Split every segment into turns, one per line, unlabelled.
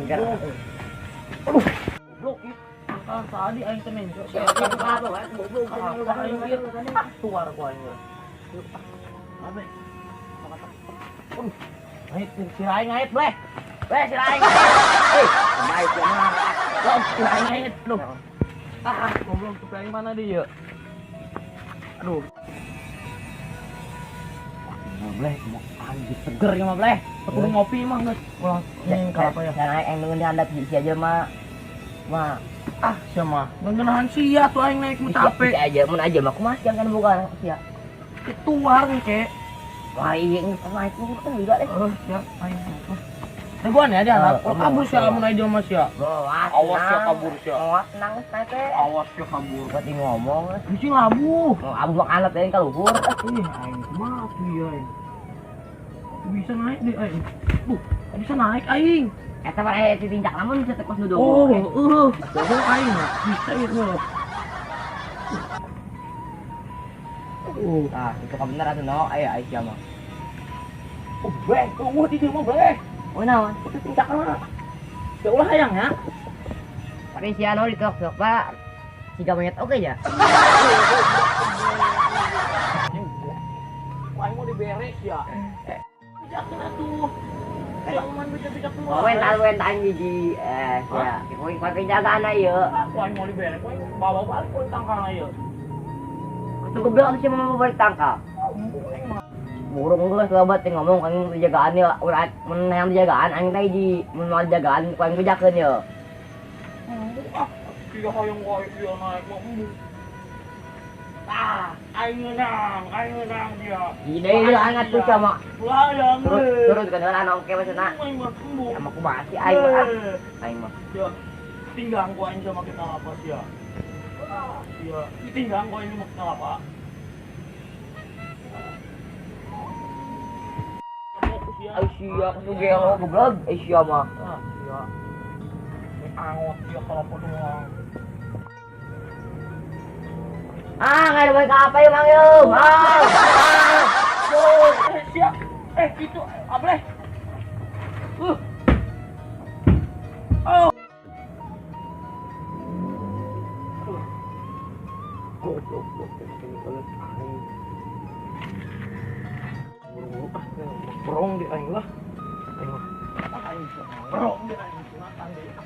Segar.
Aduh. Goblok ieu. Ah, tadi aing teh menjo.
Goblok.
Aing ieu. Tuar ku aing. Abe. Aduh. Ngait si aing ngait bleh. Bleh si aing.
Eh, baik ya mah.
Si aing ngait lu. Ah, goblok tuh aing mana dia? Aduh. Wah, bleh, mau anjir seger ya mah bleh. Kudu ngopi mah geus. Ulah ini apa ya?
Jangan aing nunggu di handap si aja mah. Mah.
Ah, sia mah. Ngeuneuhan sia tuh aing naik mu capek.
Si aja mun aja mah kumaha jangan buka sia.
Tuar ke.
Wah, iya ini sama itu kan juga deh.
Oh, siap aing. Ribuan ya dia lah. Kabur sia mun aja mah sia. Awas sia kabur sia.
Awas nangis teh.
Awas sia kabur.
Buat ngomong.
Bisi labuh.
Oh, abu mah alat aing ka luhur.
Ih, aing kumaha tuh ya aing. Bisa naik deh aing. Duh, bisa naik aing.
Eta mah aya tincak lamun bisa tekos nu
Oh, heeh. Bohong aing mah. Bisa ieu.
Oh, ah, itu ka bener atuh no, aya aing sia mah.
Oh, bleh, eueuh di dieu mah bleh.
Oh, naon?
Itu tincak mah. Ya ulah hayang ya.
Tapi sia no ditok-tok, Pak. Siga monyet oke ya.
Wah, mau diberes ya. Bijakin atuh. Jangan bijak-bijak keluar.
Oh, entar hiji ya. Kowe kowe penjagaan ieu.
Wah, mau diberes, kowe bawa balik kowe tangkal ieu.
Kutu goblok sih mau balik tangkal. Burung geus loba teh ngomong kan penjagaan ieu ulah mun hayang penjagaan aing teh hiji mun moal jagaan ku aing bejakeun ieu.
Ah, sia hayang wae ieu naik mah embung. Ah, aing ngeunang dia.
Hiji deui hangat tuh sama.
Ulah hayang.
Turun kan heula ongke maksudna.
Aing mah embung.
Sama kumaha sih aing mah. Aing mah.
Ya, tinggang ku aing sama kita apa sia. Sia, ditinggang ku aing sama kita apa.
Ai sia kudu gelo goblok, ai sia mah.
Ah, sia. Ini angot sia kalau doang.
Ah, nggak ada balik apa ya, Mang yo. Ah.
Oh, sia. Itu ableh. Oh. Goblok, goblok ini kalau aing. Buru-buru ah, berong di aing lah. Aing mah. Aing berong di aing sunatan deui.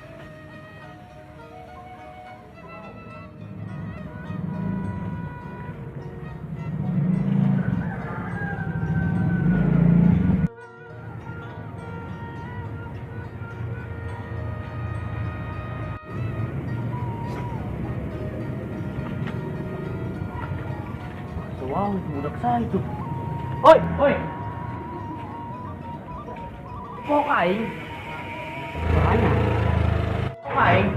Wow, budak saya itu. Oi, oi. Kok aing?
Makanya.
Kok aing?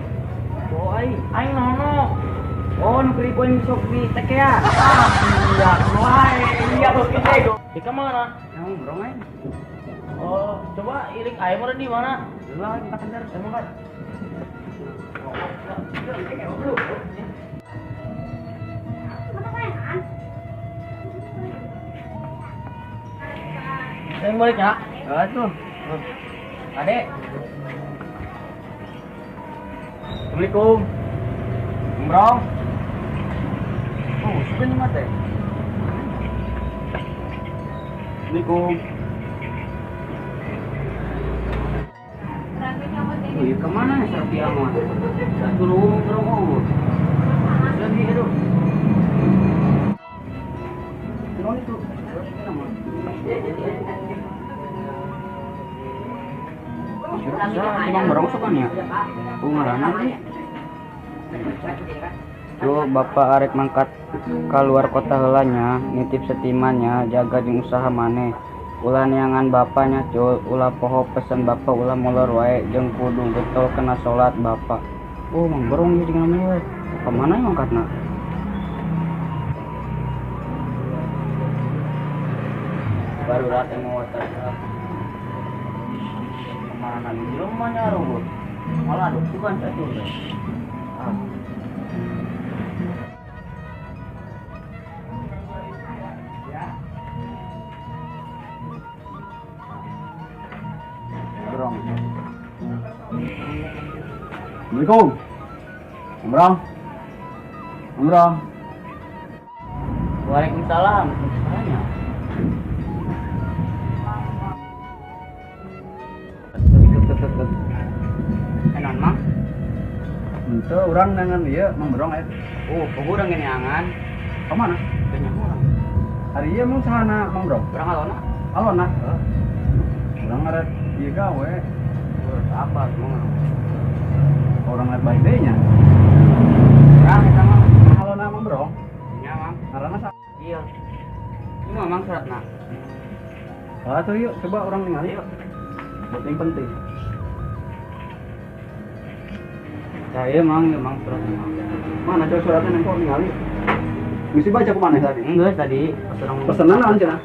Oh, aing.
Aing nono.
Oh, nu keripun sok di tek ya.
Ah, iya, wae. Iya, bos kita. Di mana?
Yang berong aing.
Oh, coba ilik aing mah di mana?
Lah, kita kendar
Emang kan? Yang balik ya?
Tuh.
Adek.
Assalamualaikum. Umrong. Oh, suka nih mate. Assalamualaikum. Oh, iya kemana nih Serpia mah? Dulu umrong oh. Jadi itu. Kenapa itu? Emang berong suka nih ya? Oh, ngarana sih. Tuh bapak arek mangkat keluar kota heula nya, nitip setimannya, jaga jeung usaha maneh. Ulah neangan bapaknya cul, ulah poho pesen bapak ulah molor wae jeung kudu getol kena salat bapak. Oh, mang berong ieu jeung namanya we. Ka mana mangkatna? Baru datang mau water. Kemana nih jelema nyaru malah aduh bukan satu ah. Berong.
Assalamualaikum. Umrah. Umrah.
Waalaikumsalam. Waalaikumsalam. Enon mang?
Henteu urang nangan ieu Mang Berong aya.
Oh, urang gini angan.
Ka mana?
Teu nyaho urang.
Hari ieu mah sahana Mang Berong?
Urang alona.
Alona? Heeh. Urang ngaret ieu gawe.
Sabar mang.
Urang ngaret bae deui nya.
Urang eta mah.
Alona Mang Berong?
Nya mang.
Ngaranna saha?
Iya. Ieu mah mang suratna.
Ah tuh yuk coba urang ningali yuk. Penting penting.
Saya mang, mang suratna.
Mana coba suratnya neng kok ningali? Mesti baca ku mana tadi?
Enggak tadi pas urang
pesenan naon cenah?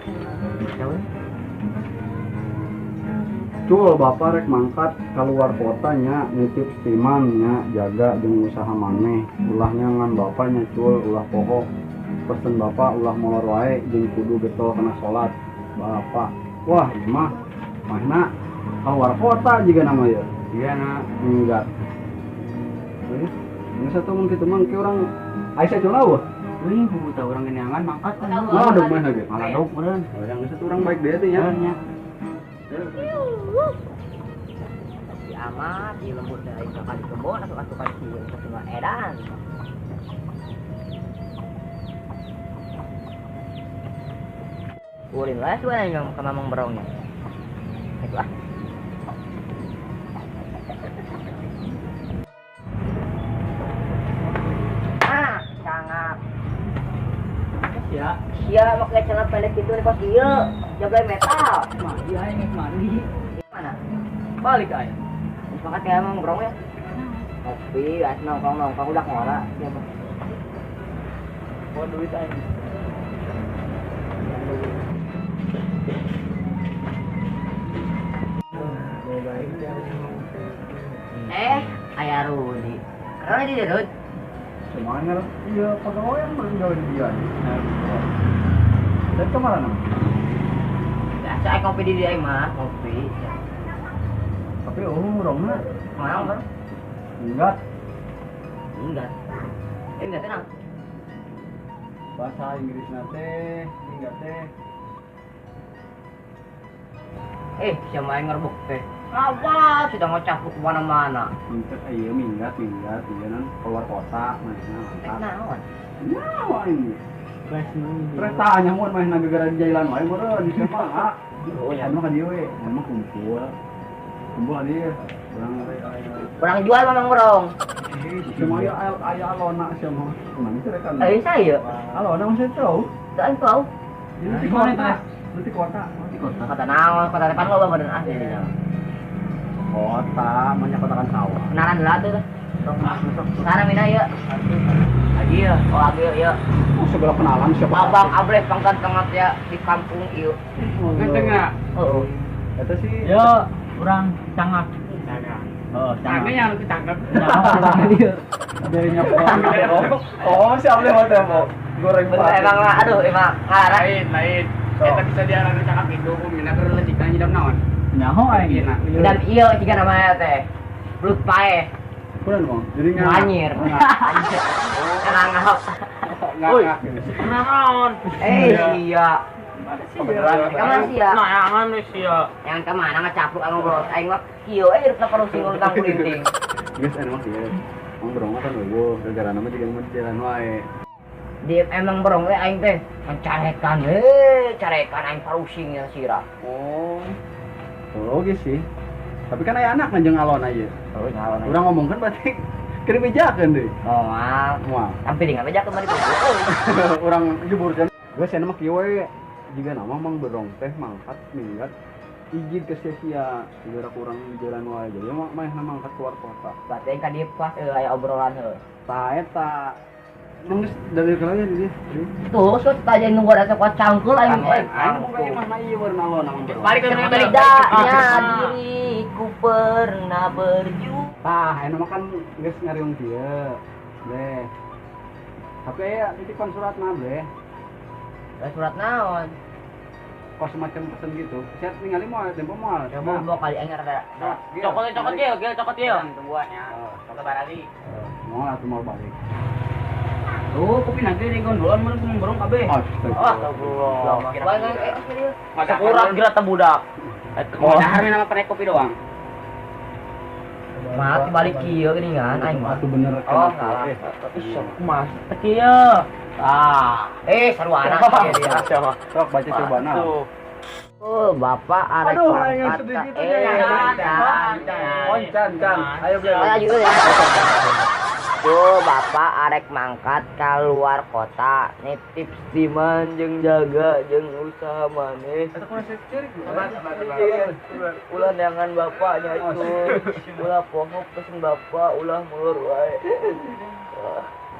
Cul bapak rek mangkat keluar kota nya nitip setiman nya jaga jeung usaha maneh ulah nyangan bapaknya cul ulah poho pesen bapak ulah molor wae jeung kudu getol kana salat bapak. Wah ieu mah mahna keluar kota juga nama ya.
Iya na
enggak. Ini satu mungkin kitu mah ke urang Aisyah cul eueuh.
Euy kudu tah urang geneangan mangkat kan.
Malah dog mah ge.
Malah dog meureun.
Yang satu urang baik deui teh nya.
Nya.
Si amat di lembur dari kali kebon atau asupan sieu semua edan. Ulin lah suara yang ke Mamang Berongnya. Itu ah. Ah, sangat.
Ya.
Sia make celana pendek gitu nih kos ieu, jablay metal.
Mandi aing mandi.
Mana?
Balik aing.
Semangat ya Mamang Berong ya. Ngopi, as nongkrong-nongkrong udah ngora ya.
Bawa duit aing.
Ayah Rudi. Kenapa dia Rud?
Cuman iya pegawai yang baru gawe di dia. Dan kemana nama?
Biasa saya kopi di dia mah, kopi.
Tapi oh ngurangnya.
Kemana bro?
Enggak.
Enggak. Enggak tenang.
Bahasa Inggris nate, enggak teh.
Siapa yang ngerebuk teh? Apa sudah ngocapuk kemana-mana?
Minggat, iya minggat, iya nan keluar kota, mainnya mantap.
Naon?
Naon ini? Kereta nyamun main gara-gara di jalan wae meureun siapa ah.
Oh ya,
mah ka dieu we, mah kumpul. Kumpul dia, urang
urang jual Mamang Berong.
Cuma ya aya alona sia mah. Kumaha sih rekan?
Saya.
Alona masih tahu.
Teu tahu.
Di kota. Di kota. Di kota.
Kota naon? Kota depan loba badan asli.
Kota, banyak kotakan sawah.
Kenalan lah tuh. Sekarang mina yuk. Lagi ya, oh lagi yuk.
Oh, sebelah kenalan siapa?
Abang Ableh pangkat tengah ya di kampung yuk.
Ganteng ya?
Oh.
Itu sih.
Yo, orang cangak. Oh, cangak. Yang ditangkap.
Dari nyokong. Oh, si Ableh mau tembok. Goreng
banget. Emang lah, aduh emang ngaran.
Lain. Kita bisa diarang cangak itu, mina keur leutikna nyidam naon?
Nyaho aing.
Dan iyo jika namanya teh belut pae.
Kurang bang. Jadi nggak.
Anjir. Nggak.
Woi.
Naon?
Iya. Kemana sih ya?
Naon sih ya?
Yang kemana ngecapluk anu bro? Aing mah kieu eh hirupna perlu sing utang kulinting.
Geus anu mah kieu. Mang Berong kan eueuh, gara-gara nama juga mun jalan wae.
Di emang Berong we aing teh mencarekan, carekan aing parusing ya sirah.
Oh. Logis sih. Tapi kan aya anak jeung alona ieu.
Oh, alona.
Urang ngomongkeun berarti keur bejakeun deui.
Oh, moal. Sampai dengan bejakeun mah dipukul.
Urang jeburkeun. Geus cenah mah kieu we. Jiga nama Mang Berong teh mangkat minggat izin ke sia-sia gara kurang di jalan wae. Jadi mah manehna mangkat keluar kota.
Berarti ka dieu pas aya obrolan heuh.
Tah eta. Emang geus dari kalian ini.
Tuh, so tanya nunggu ada kuat cangkul aing.
Aing buka imah mah ieu warna alona Mang Berong.
Balik ke
Tidaknya diriku pernah berjumpa.
Tah, ayeuna mah kan geus ngariung kieu. Bleh. Tapi aya titipan suratna, Bleh.
Surat naon?
Kok semacam pesen gitu. Saya tinggalin mau tempo mau.
Coba bawa kali aing rada.
Cokot cokot ieu, gel cokot ieu.
Tungguan ya.
Barali.
Mau atuh mau balik.
Tuh, kopi nanti di gondolan mun kumang borong kabeh.
Astagfirullah.
Masa kurang kira teh budak.
Mau dahar nama pernah kopi doang.
Mati balik kieu geuningan aing mah.
Atuh bener
Oh,
kan.
salah.
Ih, sok kumaha teh kieu. Ah.
Sarwana kieu dia.
Siapa?
Sok baca coba nah.
Tuh.
Oh, bapak arek
Aduh, aing
mangkat
sedih
ka-
gitu ya.
Can,
Oh, can, can. Ayo beli.
Ayo juga ya. Tuh, bapak arek mangkat keluar kota, nitip Stiman jeung jaga jeung usaha maneh. Ulah neangan bapaknya itu. Ulah poho pesen bapak, ulah mulur wae.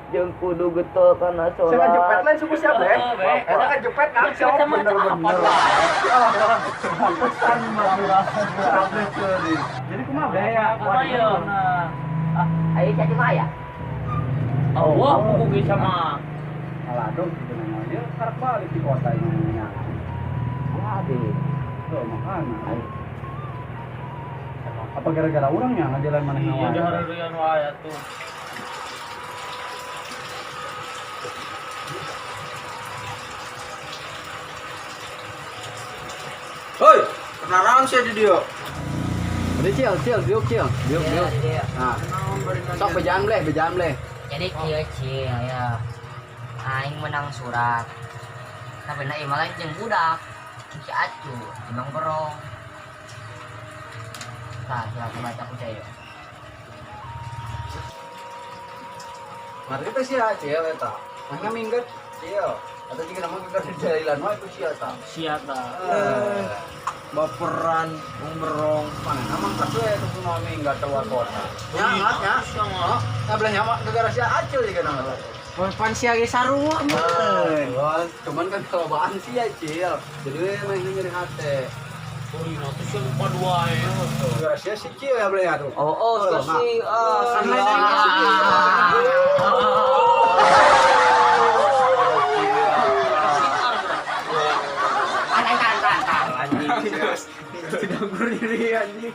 Jeung kudu getol kana
Saya ngejepet
sholat.
lain suku siapa ya? Eta ngejepet kan siapa bener-bener. Pesan mah. Jadi kumaha bre ya?
Apa ya?
Ayo caki mah ya.
Allah buku ge sama.
Aladung gitu namanya. Karak balik di kota ini.
Waduh.
Tuh makanya. Apa gara-gara orangnya ngajalan mana
Iya, dahar-harian wae atuh.
Hoi, kenalan sih di dia.
Udah cil, cil, diuk cil, diuk, diuk. Nah, sok bejaan bleh, bejaan bleh.
Jadi kieu cil ya. Aing menang surat. Tapi na imah lain jeung budak. Si Acu, emang berong. Tah, surat baca ku cai.
Mari kita sih cil eta. Mana minggat cil. Atau jika nama kita di jalan mah itu sia ta.
Siap ta.
Baperan, berong.
Mana nama mangkat we itu kumaha minggat keluar kota. Ya, ngat ya. Oh, nah belah nyawa gara-gara sia acil juga nama teh.
Pan sia ge sarua
Eh, cuman kan kelobaan sih ya cil. Jadi we main nyeri hate.
Kulino tuh siapa wae.
Gara sia si cil ya belah tuh.
Oh, oh, sih. Ah,
Kan lain si cil.
Anjing,
Tidak berdiri anjing.